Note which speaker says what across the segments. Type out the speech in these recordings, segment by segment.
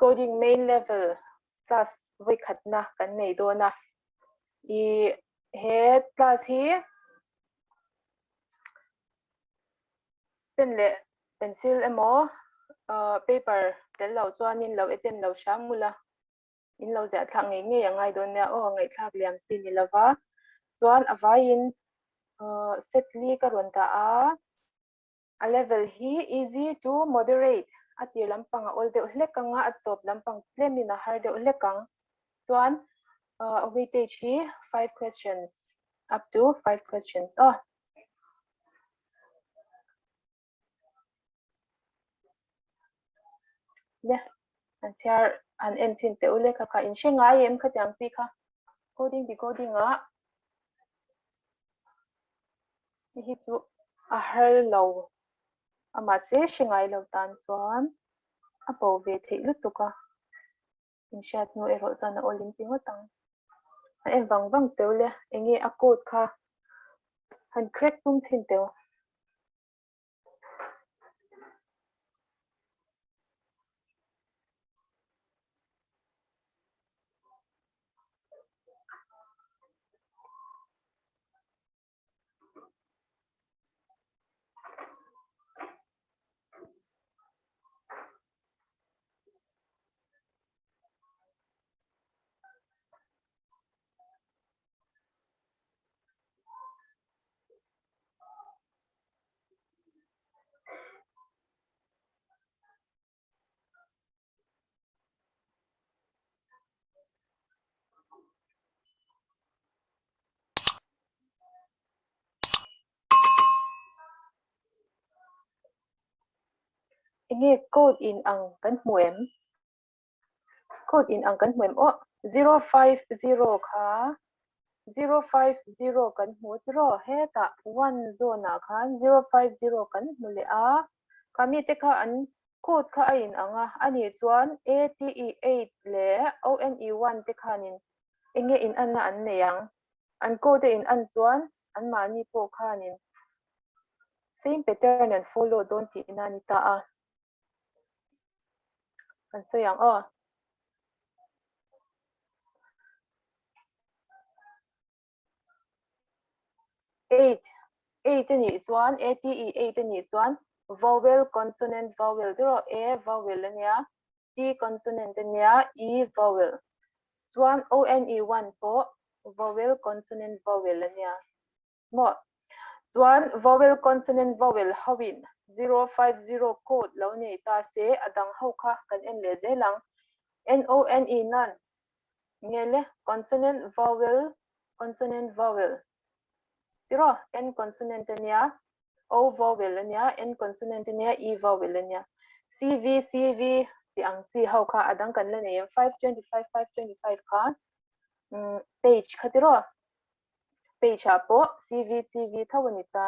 Speaker 1: Decoding main level class vawi khatna kan nei dawn a. I he class hi pen leh pencil emaw paper tel lo chuanin lo attend lo hram ula in lo ziah thlak ngei ngei a ngai dawn nia aw ngaihthlak liam chi ni lova chuan a vaiin set li ka rawn dah a. A level hi easy to moderate, a tir lampang a awl deuh hlek ang a, a tawp lampang tlemin a har deuh hlek ang. Chuan weightage hi 5 questions, up to 5 questions aw. Le, an chhiar an en chin teh u le kha kha in hre ngai em khatiang chi kha coding decoding ah Hei hi chu a har lo a mahse hre ngai lo tan chuan a bo ve theih lutuk a, inhriat hnu erawh chuan a awlim ti ngawt ang. A en vang vang teuh le, enge a code kha han crack tum chhin teuh. Enge code in ang kan hmu em? Code in ang kan hmu em? Aw, 050 kha 050 kan hmu tiraw? Hetah one zone ah khan 050 kan hmu leh a, kha mite kha an code kha a in ang a, anih chuan ATE8 leh ONE1 te khanin enge in anna an nei ang? An code a in an chuan anmahni pawh khanin same pattern an follow dawn tihna a ni ta a. Kan sawi ang aw. Eight, eight a nih chuan ATE eight a nih chuan vowel consonant vowel te rawh A vowel a nia, T consonant a nia, E vowel. Chuan ONE one pawh vowel consonant vowel a nia. Maw? Chuan vowel consonant vowel hoin 050 code lo nei ta se a dang ho kha kan en leh zel ang. NONE nan nge le consonant vowel consonant vowel tiraw N consonant a nia O vowel a nia N consonant a nia E vowel a nia CV CV tih ang chi ho kha a dang kan la nei em 525 525 kha page kha tiraw Page ah pawh CV CV tho a ni ta.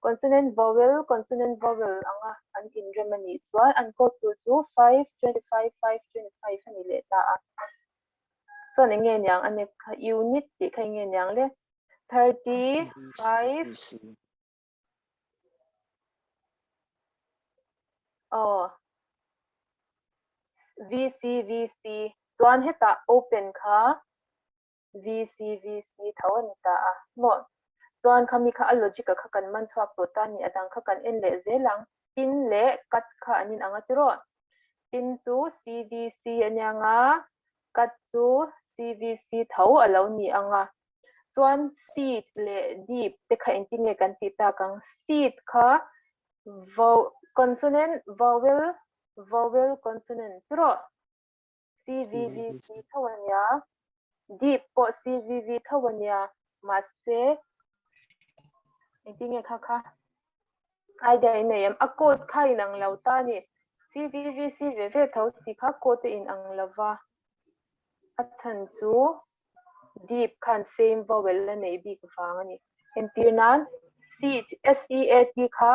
Speaker 1: Consonant vowel consonant vowel anga an inrem a nih chuan an code tur chu 525 525 a ni leh ta a. Chuan eng nge niang a nek kha unit tih kha eng nge niang le 35 Aw VCVC chuan hetah open kha VCVC tho a ni ta a maw? Chuan khami kha a logic a kha kan man chhuak tawh ta ni, a dang kha kan en leh zel ang. Pin leh cut kha an inang a tiraw? Pin chu CVC a nia nga, cut chu CVC tho a lo ni ang a. Chuan seat leh deep te kha engtin nge kan tih tak ang? Seat kha vo consonant vowel vowel consonant tiraw? CVVC tho a nia, Deep pawh CVV tho a nia, mahse engtin nge kha kha idea in nei em? A code kha in ang lo ta a ni. CVVC ve ve tho si kha code a in ang lo va, a chhan chu Deep khan same vowel a neih bik vang a ni. Entir nan seat, SEAT kha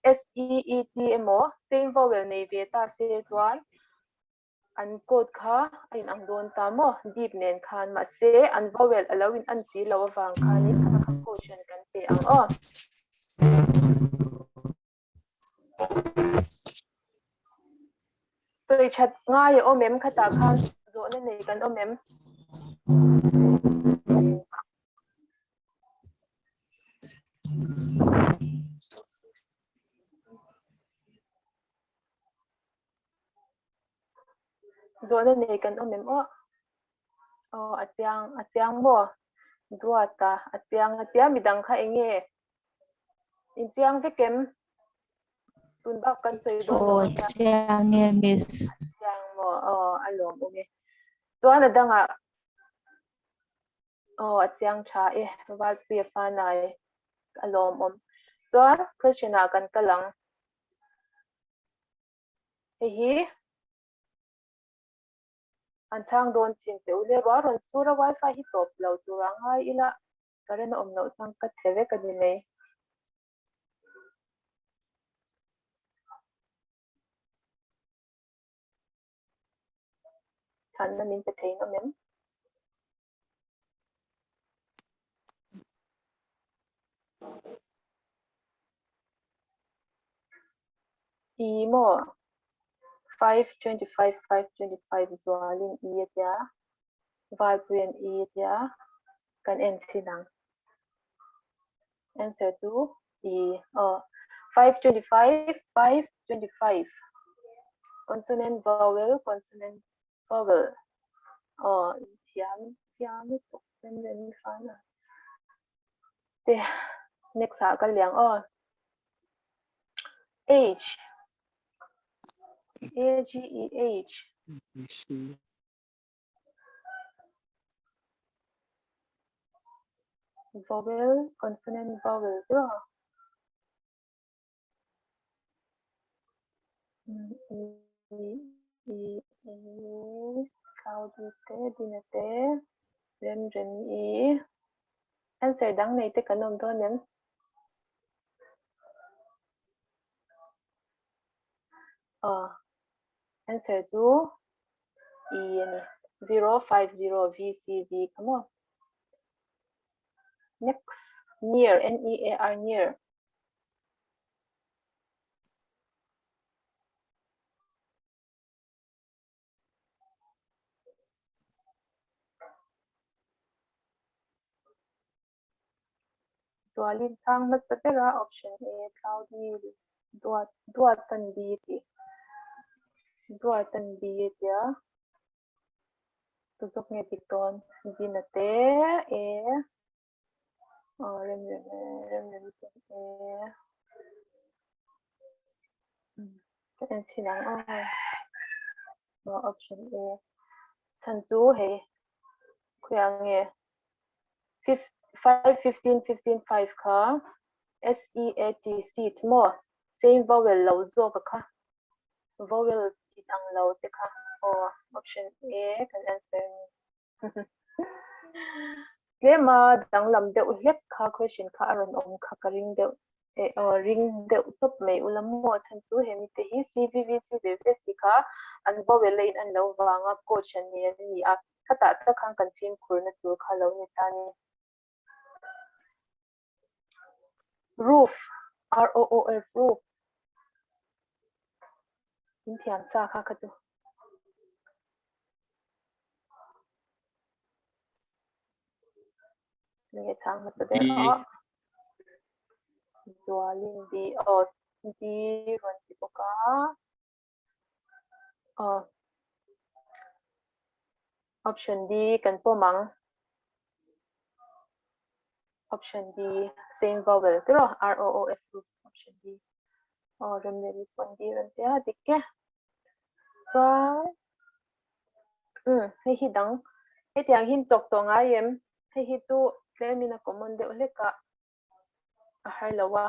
Speaker 1: SEET emaw same vowel nei ve ta se chuan An code kha a inang dawn ta maw? Deep nen khan mahse an vowel a lo in an si lo avang khanin kha kha code hran kan pe ang aw. Sawi that ngai a awm em khatah khan zawhna nei kan awm em? Zawhna nei kan awm em aw? Aw a chiang a chiang maw? Duata a chiang a tia midang kha eng nge? In chiang vek em? Tun bak kan sawi dawn lo
Speaker 2: Aw
Speaker 1: ania.
Speaker 2: chiang e miss.
Speaker 1: Chiang maw? Aw a lawm awm e. Chuan a dangah aw a chiang tha e Valpuia Fanai a lawm awm. Chuan question ah kan kal ang. Hei hi an chhang dawn chin che u le ruah rawn sur a wifi hi tawp lo tur a ngai ila current a awm loh chuan ka chhe vek a ni mai. Chhanna min pe thei ngam em? I maw? 525 525 zualin i a tia Valpuian i a tia kan en chhin ang. Answer chu i aw 525 525 consonant vowel consonant vowel aw thiam thiam lutuk rem rem fan a te next ah ka liang aw H A G E H Vowel consonant vowel chu a E E E Cloudy te Dina te Rem Rem I answer dang nei te kan awm dawn em? Aw answer chu E a ni 050 VCV kha maw next near N E A R near Zualin chhang hmasa bera option A Cloudy duat duat an B tih duat an B tia tu zawk nge dik dawn Dina te A aw rem rem e rem rem te A ka en chhin ang aw aw option A chhan chu hei khawiah nge 5 15 15 5 kha S E A T seat maw same vowel lo zawk a kha vowel in ang lo te kha aw option A kan answer ni tlema danglam deuh hlek kha question kha a rawn awm kha ka ring deuh eh aw ring deuh tawp mai ula maw chhan chu hemi te hi CVVC ve ve si kha an vowel a in an lo vanga coach an nei an ni a Khatah tak khan kan fimkhurna tur kha lo ni ta ni. Roof, R-O-O-F, roof. In thiam sa kha kha chu. Nge chang hmasa ber a. Zualin D, aw, D rawn ti bawk a. Aw. Option D kan pawm ang. Option D same vowel tiraw R O O F U option D. Aw rem leh ri pawn D rawn tia dik e. Chuan um hei hi dang hetiang hi chawk tawh ngai em? Hei hi chu tlemin a common deuh hlek a a har lo a.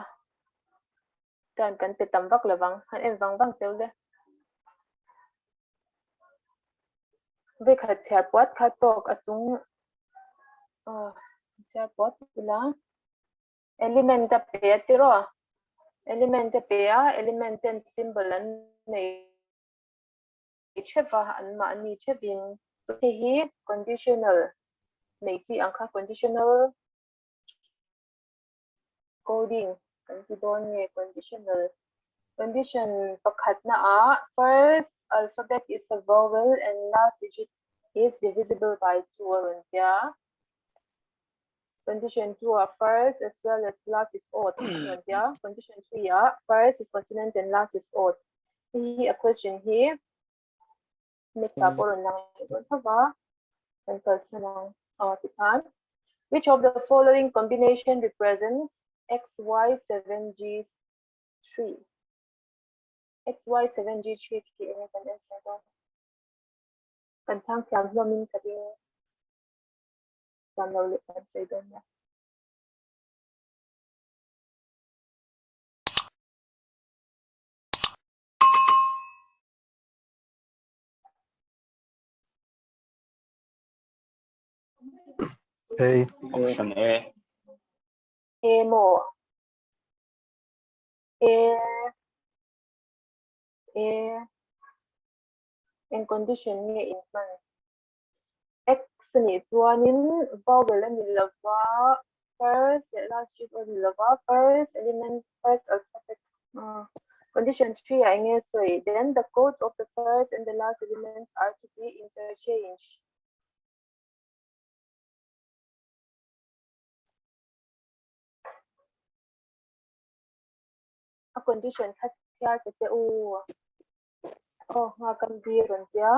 Speaker 1: Time kan pe tam vak lovang han en vang vang cheu le. Vekhat chhiar puat kha tawk a chung chhiar puat ila element a pe a tiraw element a pe a element ten symbol an nei theuh a an mahni theuhin hei hi conditional nei chi ang kha conditional Coding kan ti dawn nge conditional condition pakhatna ah first. alphabet is a vowel and last digit is divisible by 2 a rawn tia. Condition 2 ah first as well as last is odd a rawn tia. Condition 3 ah first is consonant and last is odd. Hei hi a question hi next ah pawh rawn lang leh dawn tho va. Kan kal chhan ang. Aw tikhan which of the following combination represents xy7g3 xy7g3 khi enge kan answer dawn? Kan chhang thiam hlawmin ka ring thiam lo leh kan sawi dawn nia.
Speaker 2: A.
Speaker 3: Option A.
Speaker 1: A maw? A A eng condition nge in hman? X nih chuanin vowel a ni lova, first leh last strip a ni lova, first element, first alphabet. Condition 3 ah enge sawi? Then the codes of the first and the last elements are to be interchanged. A condition kha chhiar ta che u. Aw nga kan bi rawn tia.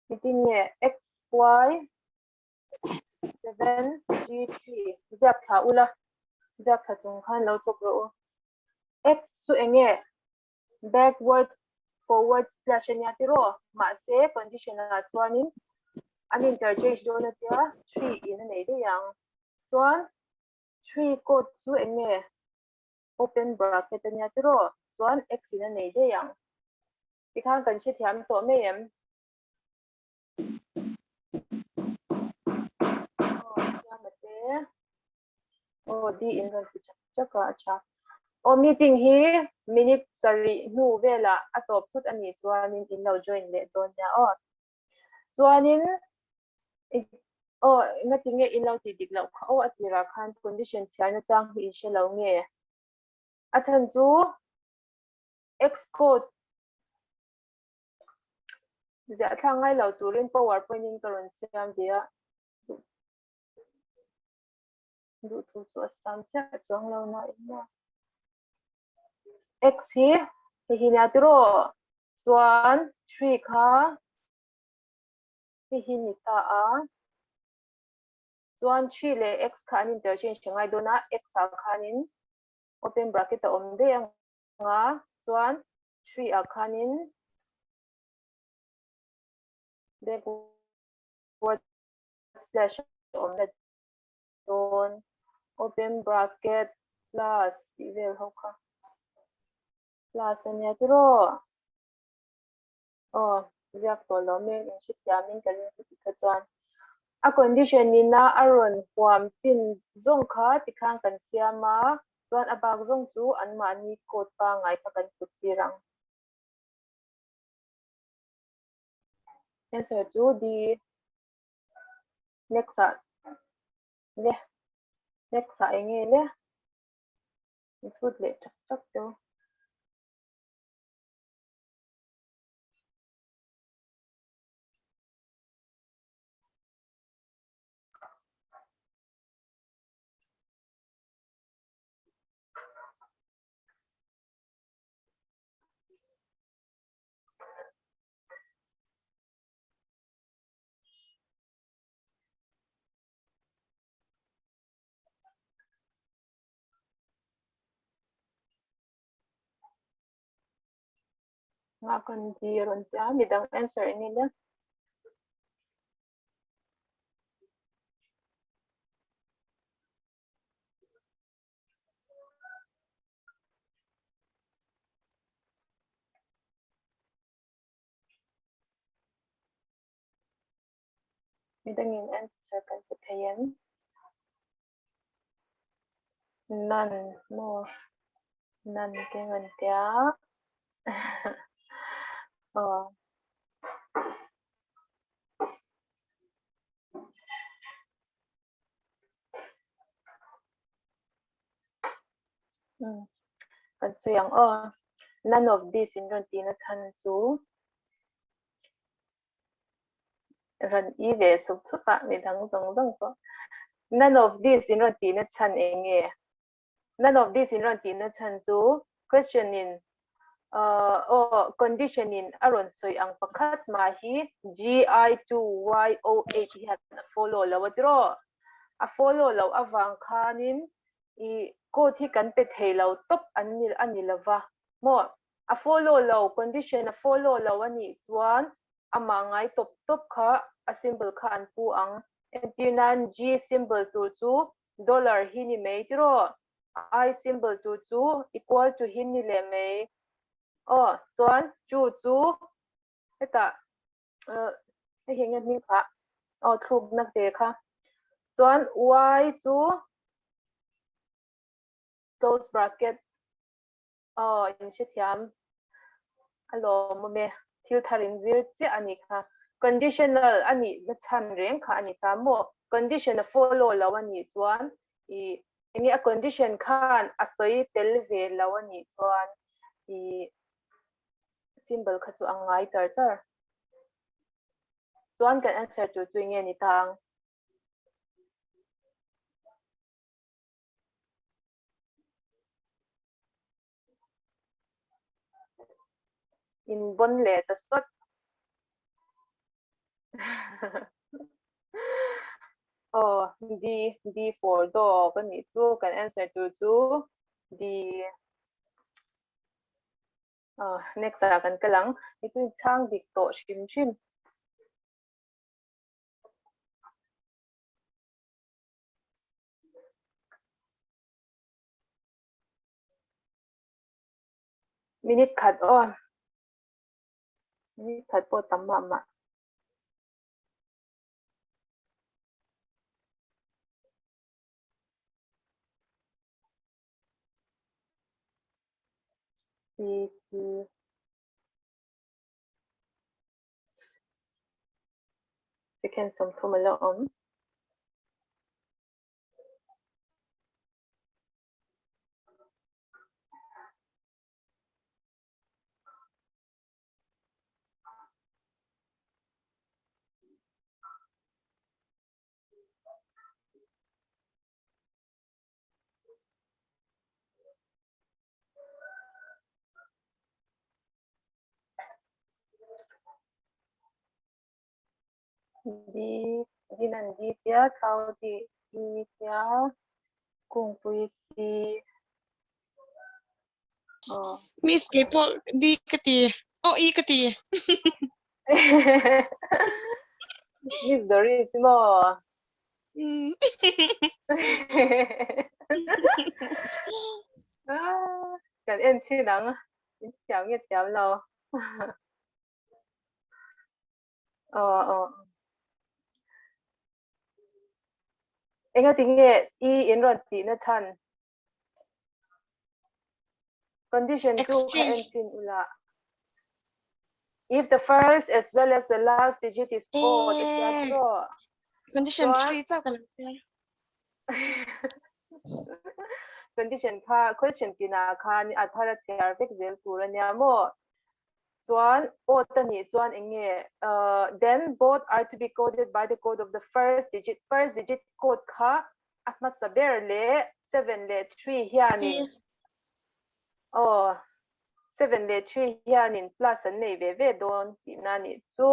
Speaker 1: Nitin nge x y 7 g 3 ziak thla ula. Ziak thla chung khan lo chawk rawh u. X chu enge backward forward slash ania tiraw mahse condition ah chuanin an interchange dawn atia 3 in a nei daih ang. Chuan 3 code chu enge open bracket ania tiraw chuan x in a nei daih ang. Tikhan kan hrethiam tawh mai em? Aw siam a te. Aw D in rawn ti chak chak a a tha. Aw meeting hi minute sarih hnu velah a tawp thut a nih chuanin in lo join leh dawn nia aw. Chuanin aw engati nge in lo tih dik loh kha aw a tirah khan condition chhiarna chang hi in hre lo nge? A chhan chu X code ziah thlak ngai lo turin powerpoint in ka rawn siam ve a. Duhthu chu a sam chiah chuang lo na in a. X hi hei hi nia tiraw chuan 3 kha hei hi ni ta a. Chuan 3 leh x kha an interchange ngai dawn a, x ah khanin open bracket a awm daih ang a, chuan 3 ah khanin backward slash a awm leh dawn open bracket plus tih vel ho kha plus a nia tiraw aw ziak tawh lo mek in hrethiam in ka ring chuti kha chuan a condition nina a rawn huam chin zawng kha tikhan kan siam a chuan a bak zawng chu anmahni code pangngai kha kan put tir ang. Answer chu D. Next ah le next ah enge le in chhut leh chak chak teu. Nga kan di rawn tia midang answer enge le? Midangin answer kan pe thei em? None maw? None te rawn tia. Aw. Kan sawi ang aw. None of this in rawn tihna chhan chu. Rawn i ve sup sup a, midang zawng zawng pawh. None of these in rawn tihna chhan eng nge? None of these in rawn tihna chhan chu question in aw condition in a rawn sawi ang pakhat mah hi GI2YO8 hian a follow lo a tiraw? A follow loh avang khanin i code hi kan pe thei lo tawp an ni a ni lova maw? A follow lo, condition a follow lo a nih chuan amah ngai tawp tawp kha a symbol kha an pu ang. Entir nan G symbol tur chu dollar hi ni mai tiraw? I symbol tur chu equal to hi ni leh mai. Aw, chuan chu chu hetah hei hi enge hming phah? Aw, thlukna te kha. Chuan Y chu close bracket Aw, in hrethiam a lawmawm e. Thil thar in zir chiah a nih kha. Conditional a nih na chhan reng kha a ni ta maw? Condition a follow lo a nih chuan i enge a condition khan a sawi tel ve lo a nih chuan i symbol kha chu a ngai char char. Chuan kan answer tur chu enge ni ta ang? In bon leh ta sawt. Aw, D, D for dog a nih chu. Kan answer tur chu D. Aw, next ah kan kal ang. Hei chu chhang dik tawh hrim hrim. Minute khat aw. Minute khat pawh tam mah mah. C C Second 30 a la awm. Di din an di tia thau di i tia kungpui si oh.
Speaker 2: Miss kei pawh di ka ti. Oh i ka ti.
Speaker 1: Miss Doris maw?
Speaker 2: Mm.
Speaker 1: Ah, kan en chin ang. In thiam nge thiam lo. Aw aw. Engati nge i in rawn tihna chhan? Condition chu kha en chin ula. If the first as well as the last digit is odd, a tia tiraw?
Speaker 2: Condition 3 chauh ka lo tia.
Speaker 1: Condition kha question tinah khan a thar a chhiar vek zel tur a nia maw? Chuan odd a nih chuan eng nge then both are to be coded by the code of the first digit first digit code kha a hmasa ber leh 7 leh 3 hianin aw 7 leh 3 hianin plus an nei ve ve dawn tihna a nih chu.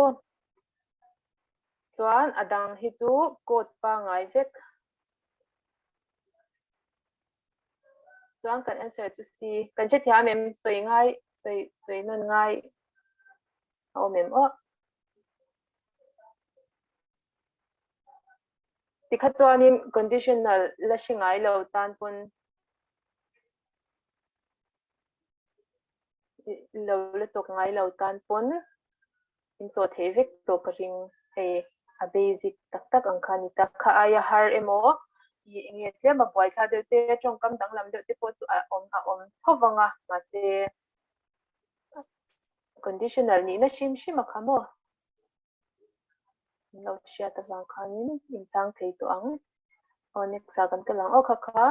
Speaker 1: Chuan a dang hi chu code pangngai vek. Chuan kan answer chu C. Kan hrethiam em sawi ngai sawi sawi nawn ngai a awm em aw. Tikha chuanin conditional la hre ngai lo tan pawn lo la chawk ngai lo tan pawn in chaw thei vek tawh ka ring. Hei a basic tak tak ang kha a ni ta. Kha aia har emaw i enge tlem a buai thla deuh te tawngkam danglam deuh te pawh chu a awm a awm tho vang a mahse conditional nihna hrim hrim a kha maw. Min lo hriat avang khanin in chang thei tawh ang. Aw next ah kan kal ang aw kha kha.